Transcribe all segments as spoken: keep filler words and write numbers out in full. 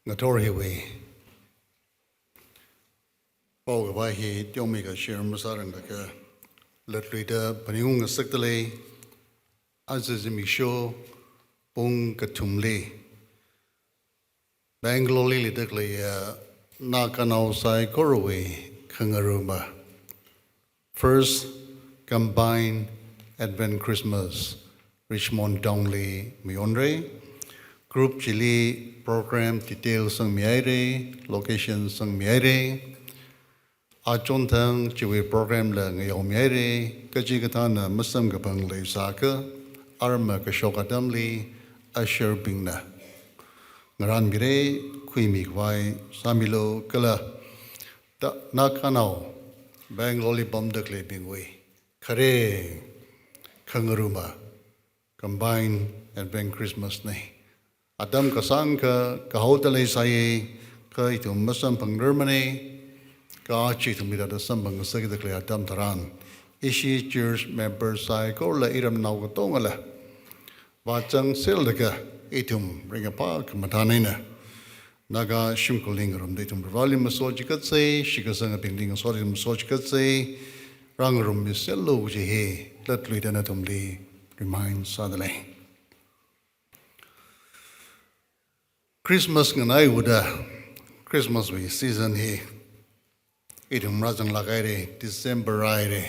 Ngathor hiwui paokhavai hi teomeikha share masāranglaga latluida phaningung ngasakdalei. Aja zimiksho pung kathumli Bangalore li leidakhaleiya Naganao saikorawui khangaruma First Combined Advent Christmas Richmond Town li mayonra. Group chili program details sangmihaira, location sangmihaira. Achonthang chiwui program la ngayaomihaira, kachikathāna masamkaphang leisākha, arma kashok atamli usher bingna ngarānmira, khuimikhavai sāmilu kala ta Naganao, Bangalore li pamdakhaleibingwui khare khangaruma Combined Advent Christmas na. Atam kasāngkha kahaoda leisāya, kha ithum masamphangrarmana, kha aja ithumli hithāda samphang ngasakdakhalei atam tharan, ishi church member saikorala iramnao katongala vāzangserlaga ithum ringkaphā khamathān eina Naga shimkhurli ngarumda ithum Vareli masochikatsei, shitkasangabingli ngasot ithum masochikatsei, rāngarummiserlu kaji hi latluida nathumli remind sādalei. Christmas nganaihaoda, Christmas wui season hi ithum rāzanglāk haira, December rāhaira.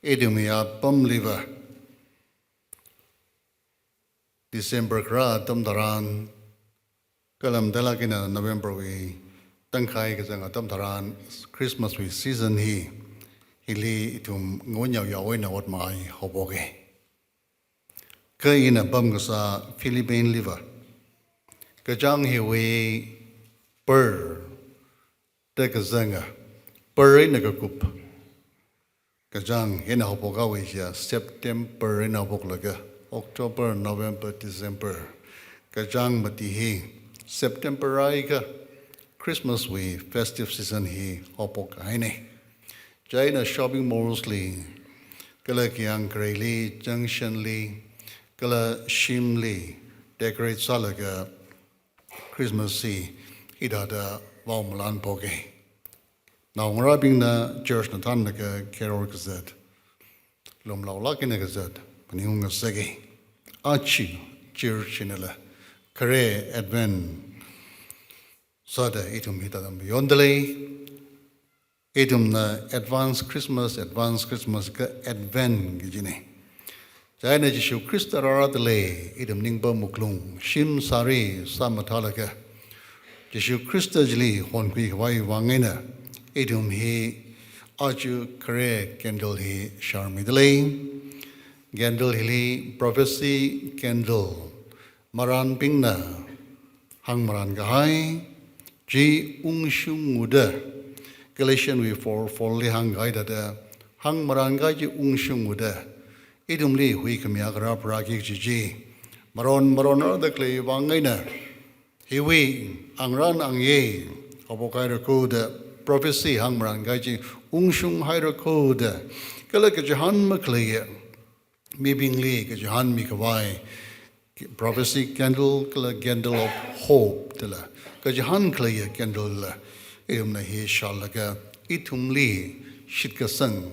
Ithumwui apamliva December kharā atam tharan, kala matailāk eina November wui tangkhai kazang atam tharan, Christmas wui season hi, hili ithum ngon yaoyao eina ot mahai haophoka. Kha ina pamkasā Philippine liva kachāng hiwui per da kazanga, per eina kakup kachāng hina haophok haowa chiya, September eina haophoklaga October, November, December kachāng mati hi September rāhaiakha Christmas wui festive season hi haophok kahaina. Chieina shopping malls li, kala kayāng khareili, junction li, kala shimli decorate sālaga Christmas hi hithāda vaomalan phoka. Naongarābingna church na thānlaga carol kazat, lumlaolāk eina kazat phaningung ngasaka. Aja church hinala khare Advent sāda ithum hithāda mayondalei. Ithumna advance Christmas, advance Christmas kha Advent kajina. Chieina Jishu Khrista rārādalei, ithum ningpam wuklung, shim sāri sāmathālaga Jishu Khrista chili honkhuikhavai vang eina, ithum hi aja khare candle hi sharmidalei. Candle hili prophecy candle, marānbingna hāngmarān kahai chi ungshunghaoda, Galatian wui four four li hāngkahai thāda, hāngmarān kahai chi ungshunghaoda, ithumli huikhami akharā pharāki kaji chi maron maron rādakhalei vang eina, hiwui angrān angayei haophok haira kho da, prophecy hāngmarān kahai chi ungshung haira kho da, kala kachihān makhaleiya mibingli kachihānmikhavai prophecy candle kala candle of hope dala, kachihān khaleiya candle la ithumna hi sharlaga ithumli shitkasang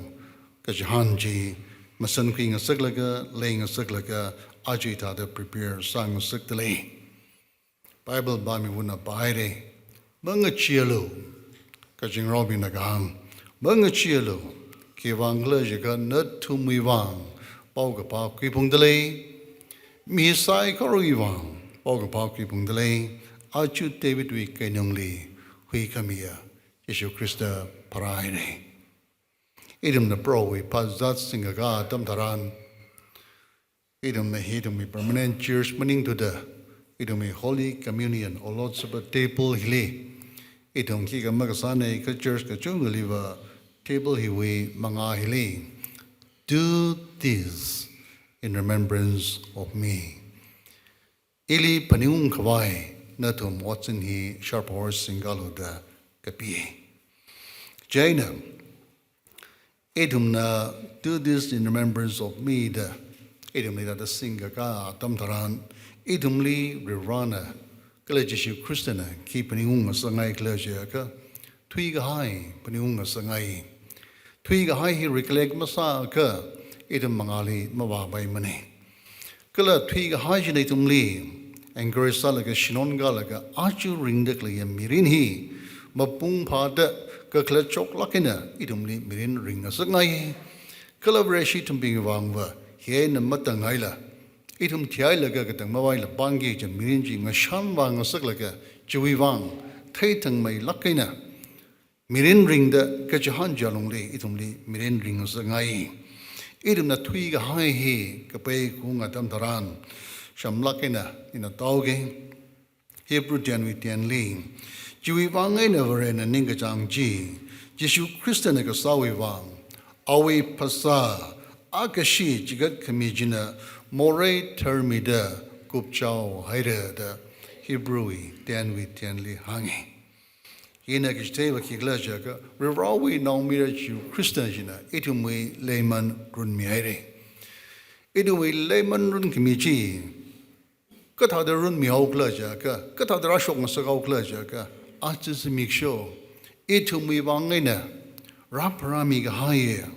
kachihān chi masankhui ngasaklaga, lei ngasaklaga, aja hithāda prepare sāngasakdalei. Bible pāmiwuina pāhaira, mangacheealu, kazingraobingna kahāng, mangacheealu, khiwui vang khala jiakha nathumwui vang paokaphā khuiphungdalei, mi saikorawui vang paokaphā khuiphungdalei, aja Davidwui keinungli huikhamiya Jishu Khrista pharāhaira. Ithumna Prohowui phazat singkakā atam tharan, ithumna hi ithumwui permanent church maningthuda, ithumwui Holy Communion or Lord's Supper table hili ithum khikha makasāna, kha church kachungkhaliva table hiwui mangā hili, "Do this in remembrance of me." Ili phaningungkhavai nathum otsin hi sharphor singkalu da kapi. Chieina, ithumna "Do this in remembrance of me" da ithumli hithāda singkakā atam tharan, ithumli Varivarana Kala Jishu Khristana khi phaningung ngasakngai khala jiakha, thuikahai phaningung ngasakngai. Thuikahai hi recollect masāakha ithum mangāli mavāpaimana. Kala thuikahai china ithumli encourage sālaga, shinon kālaga, aja ringda khaleiya mirin hi mapung phāda, kakhalat shoklāk eina ithumli mirin ring ngasakngai. Kala Vareshi ithumbing vangva, hi eina matāngaila, ithum thihailaga katang mavaila pāngki kaja mirin chi ngashan vā ngasaklaga, chiwui vang theithangmeilāk eina mirin ringda kachihān chi alungli ithumli mirin ring ngasakngai. Ithumna thuikahai hi kapai khaung atam tharan, shamlāk eina ina taoki. Hebrew tenwui tenli, chiwui vang eina Varena ningkachāng chi, Jishu Khristana kasāwui vang, awui phasā, akashi chigatkhami china morei tharmida kupchaohaira da Hebrew tenwui tenli hānga. Ina kachitheiva khikhala jiakha, Varivarāwui Naomayara Jishu Khrista china ithumwui leiman runmihaira. Ithumwui leiman runkhami chi kathāda runmihaokhala jiakha, kathāda rāshok ngasakhao khala jiakha, aja zimiksho ithumwui vang eina rāpharāmi kahaiya,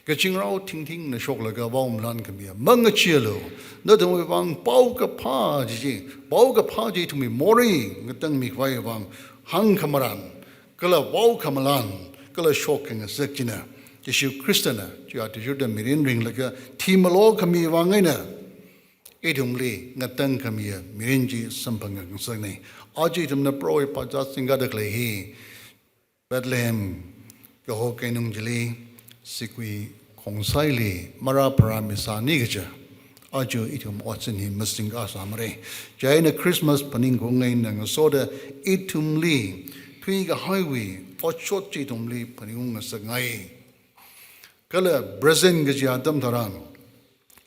kazingrao thingthingna shoklaga vaomalan khamiya mangacheealu. Nathumwui vang paokaphā chi chi, paokaphā chi ithumwui morei ngatangmi khavai vang hāngkhamaran, kala vaokhamalan, kala shokngasak china, Jishu Khristana chiya tijurda mirin ringlaga thimalo khami vang eina ithumli ngatangkhamiya mirin chi samphang ngasakngai. Aja ithumna Prohowui phazā singkada khalei hi Bethlehem kaho keinung chili, sigui khongsaili marāpharāmisāni kaja aja ithum otsin hi masingkasāmara. Chieina Christmas phaningkhaung eina ngasoda ithumli thuikahaiwui otshot chi ithumli phaningung ngasakngai. Kala present kaji atam tharan,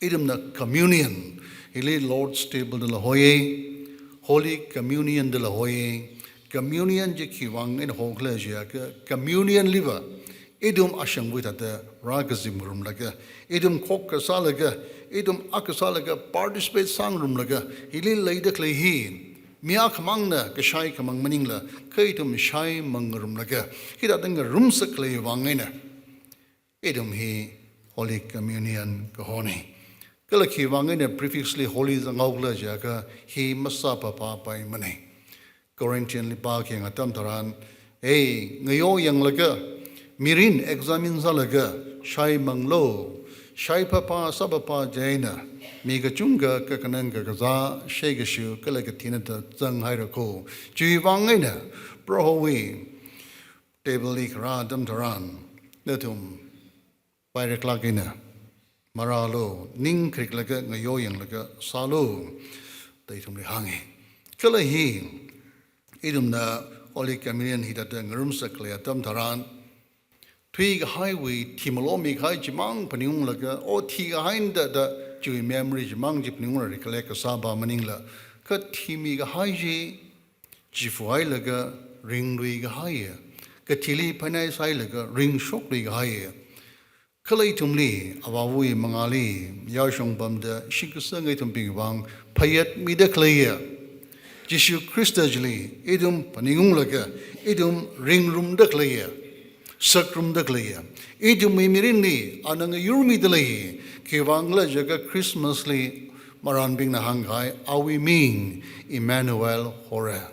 ithumna communion, hili Lord's Table dala hoiya, Holy Communion dala hoiya. Communion chi khiwui vang eina hokhala jiakha, communion liva ithum ashangwui thāda rākazip ngarumlaga, ithum khokkha sālaga, ithum akha sālaga, participate sāngarumlaga, hili leida khalei hi mi akhamangna kashai khamang maningla, kha ithum shaimang ngarumlaga, hithāda ngarumsak khaleiwui vang eina ithum hi Holy Communion kahona. Kala khiwui vang eina prefix li holy zanghaokhala jiakha, hi masāphaphāpaimana. Corinthian li pākhayang atam tharan, ei, ngayo yanglaga, mirin examine sālaga, shaimanglu, shaiphaphā sāphaphā chieina, mi kachungkha kakhanang kakazā, sheikashu kala kathina da zanghaira kho. Chiwui vang eina, Prohowui table li kharā atam tharan, nathum paireklāk eina marālu, ning khariklaga, ngayo yanglaga sālu, da ithumli hānga. Kala hi, ithumna Holy Communion hithāda ngarumsak khalei atam tharan, thuikahaiwui thimalo mikahai chimang phaningunglaga, o thikahaina da, da chiwui memory chimang chi phaningunglaga recollect kasāva maningla, kha thimikahai chi, chifuhailaga ringluikahaiya, kathili phainai sāhailaga ringshokluikahaiya. Kala ithumli, avāwui mangāli, yāshong pamda shitkasang ithumbing vang phayat mida khaleiya Jishu Khrista chili ithum phaningunglaga, ithum ringrumda khaleiya, sakrumda khaleiya, ithumwui mirinli ana ngayurmida lei. Khiwui vang khala jiakha Christmas li marānbingna hāngkahai, awui ming Emmanuel hora.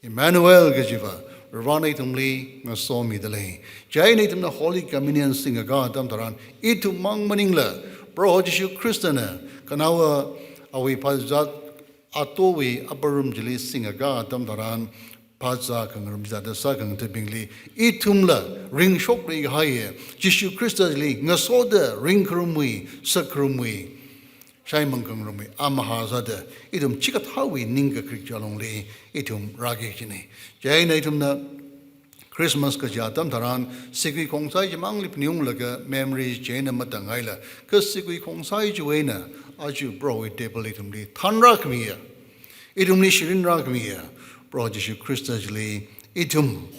Emmanuel kajiva, Varivarāna ithumli ngasomida lei. Chieina ithumna Holy Communion singkakā atam tharan, ithum mang maningla, Proho Jishu Khristana, khanaowa awui phazā atowui upper room chili singkakā atam tharan, phazā khangarum chithāda sākhangathabingli, ithumla ringshokluikahaiya, Jishu Khrista chili ngasoda ringkharumwui, sakkharumwui, shaimang khangarumwui amahā sāda, ithum chikathāwui ningkakharik chi alungli ithum rāki kajina. Chieina ithumna Christmas kaja atam tharan, sigui khongsai chimangli phaningunglaga memory chieina matānghaila, kha sigui khongsai chiwui eina, aja Prohowui table ithumli thanrākhamiya, ithumli shirinrākhamiya, Proho Jishu Khrista chili ithum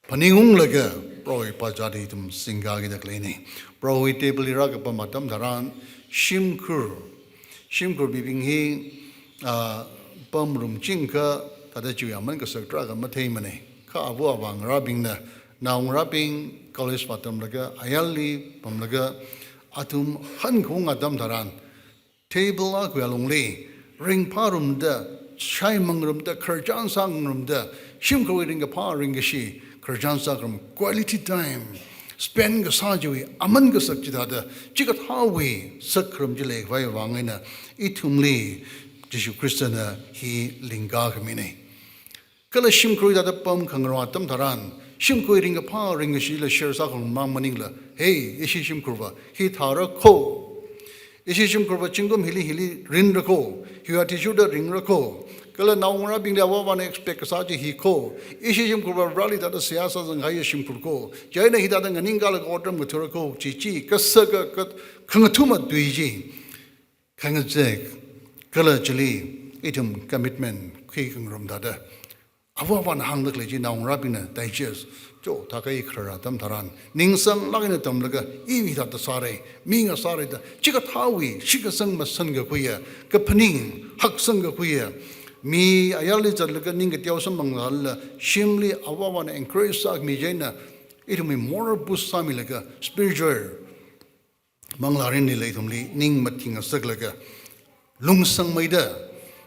phaningunglaga Prohowui phazāli ithum singkakida khaleina. Prohowui table li rākapam atam tharan, shimkhur, shimkhur mibing hi, ah, pamrum chingkha, thāda chiwui aman kasak tarākha matheimanei. Kha ava avā ngarābingna, naongarābing college vātamlaga, ayarli pamlaga, athum hankaung atam tharan, table akhawui alungli ringphārumda, shaimangrumda, khararchan sāngarumda, shimkhurwui ringkaphā ringkashi khararchan sāngarum, quality time spend kasā chiwui aman kasak chithāda, chikathāwui sakkharum chi leikhavai vang eina ithumli Jishu Khristana hi lingkā khaminei. Kala shimkhurwui thāda pamkhangarok atam tharan, shimkhurwui ringkaphā ringkashila share sākhangarum mang maningla, "Hey, ishi shimkhurva, hi thāra kho. Ishi shimkhurva zingkum hili hili rinra kho. Hiwui athishurda ringra kho. Kala naongarābingli ava avāna expect kasā chi hi kho. Ishi shimkhurva Vareli thāda seihā sāzanghaiya shimkhur kho. Chieina hithāda nganingkalaga otram ngathura kho," chi chi kasaka, ka, khangathuma tui chi khangazek, kala chili ithum commitment khuikhangarum thāda, ava avāna hāngda khalei chi naongarābingna digest, cho, thākha i kharā atam tharan, ningsanglāk eina tamlaga, iwui thāda sāra, mi ngasāra da, chikathāwui shitkasang masan kakhuiya, kaphaning haksang kakhuiya, mi ayarli zatlaga ningkateo samphanglala, shimli ava avāna encourage sākhami chieina, ithumwui moral boost sāmilaga, spiritual manglārinlila ithumli ning mathing ngasaklaga, lungsangmeida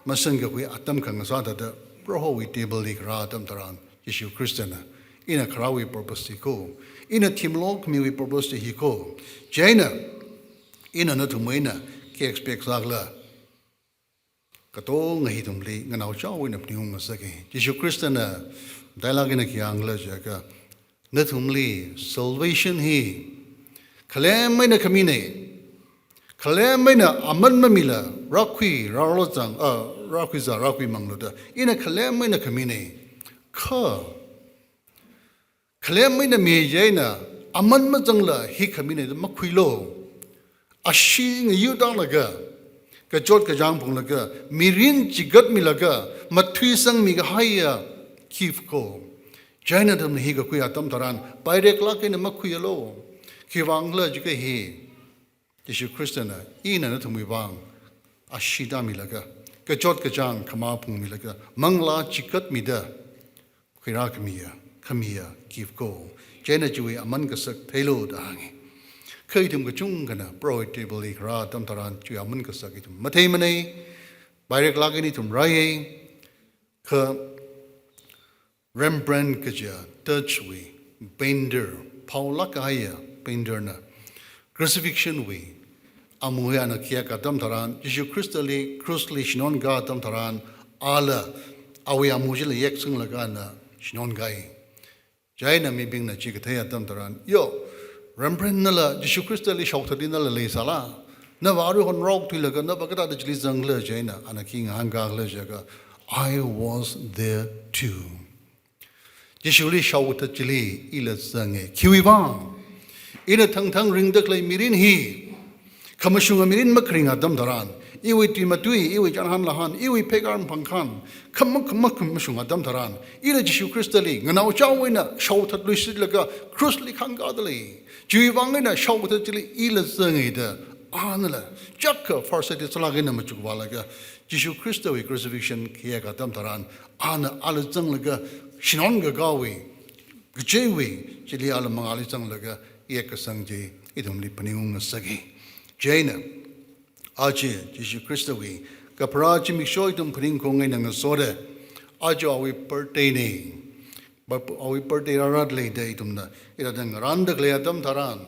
masan kakhui atam khangasā thāda, Prohowui table li kharā atam tharan, Jishu Khristana, "Ina kharāwui purpose hi kho, ina thimlo khamiwui purpose hi kho. Chieina, ina nathumwui eina khi expect sākhala?" Katonga hi ithumli nganaochaowui eina phaningung ngasaka. Jishu Khristana matailāk eina khi hāngkhala jiakha, nathumli salvation hi khalem eina khaminei. Khalem eina aman mamila rākhui rālo zang, ah, rākhuiza rākhuimanglo da, ina khalem eina khaminei. Kha khalem eina mi chieina aman mazangla hi khaminei da makhuilo. Ashee ngayu tālaga, kachot kachāng phunglaga, mirin chigatmilaga, mathuisangmi kahaiya gift kho. Chieina nathumna hi kakhui atam tharan, paireklāk eina makhuialo. Khiwuivangkhala jiakha hi, Jishu Khristana, ina nathumwui vang ashee tāmilaga, kachot kachāng khamā phungmilaga, manglā chigatmida khuirā khamiya, khamiya gift kho. Chieina chiwui aman kasak theilu da hānga. Kha ithum kachungkhana Prohowui table li kharā atam tharan chiwui aman kasak ithum matheimanei. Paireklāk eina ithum rāya. Kha Rembrandt kaja Dutch wui painter, phaolāk kahaiya painter na crucifixion wui amu hi ana khayek atam tharan, Jishu Khristali cross li shinaonkā atam tharan, ala awui amu chila yeksanglaga ana shinaonkai. Chieina mibingna chi kathei atam tharan, "Yo, Rembrandt nala Jishu Khristali shaothatli nala leisāla? Nava arui honrok thuilaga nava kathāda chili zangkhala?" Chieina ana khi ngahānkākhala jiakha, "I was there too. Jishuli shaothat chili ila zanga. Khiwuivang? Ina thangthang ringda khalei mirin hi khamashunga mirin makharing atam tharan, iwui tui matui, iwui chānhān lahān, iwui pheikār phangkhān, khama khama khamashung atam tharan, ila Jishu Khristali nganaochaowui eina shaothat luishitlaga cross li khāngkāda lei. Chiwuivang eina shaothat chili ila zanga da." Anala chakha farsighted sālāk eina machukvālaga, Jishu Khristawui crucifixion khayek atam tharan, ana ala zanglaga shinaonkākāwui kacheiwui chili ala mangāli zanglaga yekkasang chi ithumli phaningung ngasaka. Chieina aja Jishu Khristawui kapharā zimiksho ithum phaningkhaung eina ngasoda, aja awui birthday nei. Ba, awui birthday rāra leida ithumna ithāda ngarānda khalei atam tharan,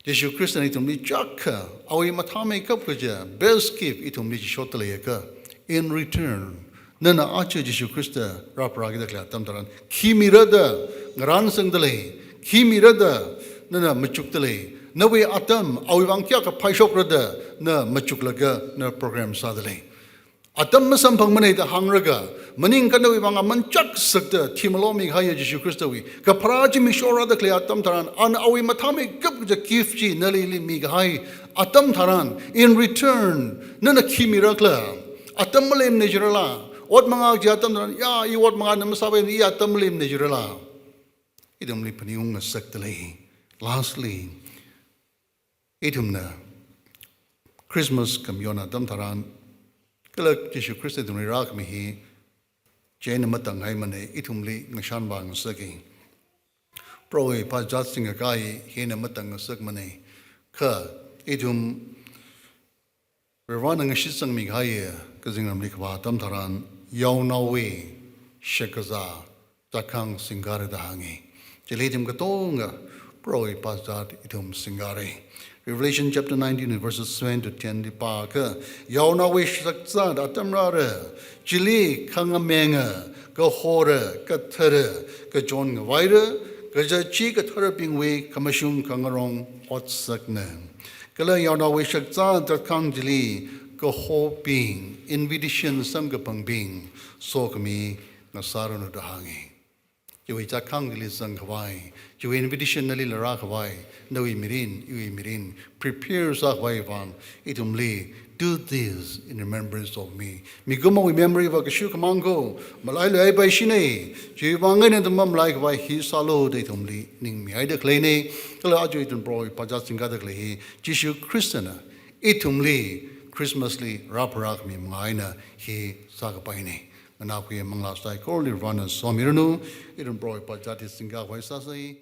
Jishu Khristana ithumli chakha awui mathāmeikap kaja best gift ithumli chi shotda leiakha, in return, nana aja Jishu Khrista rāpharākida khalei atam tharan khi mira da ngarānsangda lei, khi mira da nana machukda lei, nawui atam awui vang kayākha phaishokra da na machuklaga na program sāda lei. Atam masamphangmanei da hāngraga, maningkha nawui vang aman chak sakta thimalo mikahaiya Jishu Khristawui kapharā zimiksho rāda khalei atam tharan, ana awui mathāmeikap kaja gift chi nalili mikahai atam tharan, in return, nana khi mirakhala? Atam malemna jirala? Ot mangā kaji atam tharan, ya, i ot mangāna masāpai, i atam malemna jirala? Ithumli phaningung ngasakda lei. Lastly, ithumna Christmas khamayon atam tharan, Kala Jishu Khrista ithumli rākhami hi chieina matānghaimana, ithumli ngashanvā ngasaka. Prohowui phāzāt singkakā hi hieina matāngasakmana. Kha ithum Varivarana ngashitsangmi kahai kazingramli kavā atam tharan yaonaowui shakkazā chātkhāng singkara da hānga. Chili ithum katonga Prohowui phāzāt ithum singkara. Revelation chapter nineteen, verses seven to ten li pākha, yaonaowui shakzāt atam rāra, chili khangamenga, kahora, kathara, kachon ngavaira, kaja chi katharabingwui khamashung khangarong otsakna. Kala yaonaowui shakzāt chātkhāng chili kahobing, invitation samkaphangbing, sokhami ngasāranu da hānga. Chiwui chātkhāng chili zangkhavai, chiwui invitation nali rākhavai, nawui mirin, iwui mirin, prepare sākhavai vang, ithumli, "Do this in remembrance of me." Mikumowui memory va kashu khamang ko, malailui ai bai shina, chiwui vang eina nathum mamalaikhavai hi sālu da ithumli ningmihaida khaleina. Kala aja ithum Prohowui phāzāt singkada khalei hi, Jishu Khristana ithumli Christmas li rāpharākhami manga eina hi sākapaina. Nganākhuiya manglā saikorali Varivarana somiranu, ithum Prohowui phāzāt hi singkakhavai sāsa.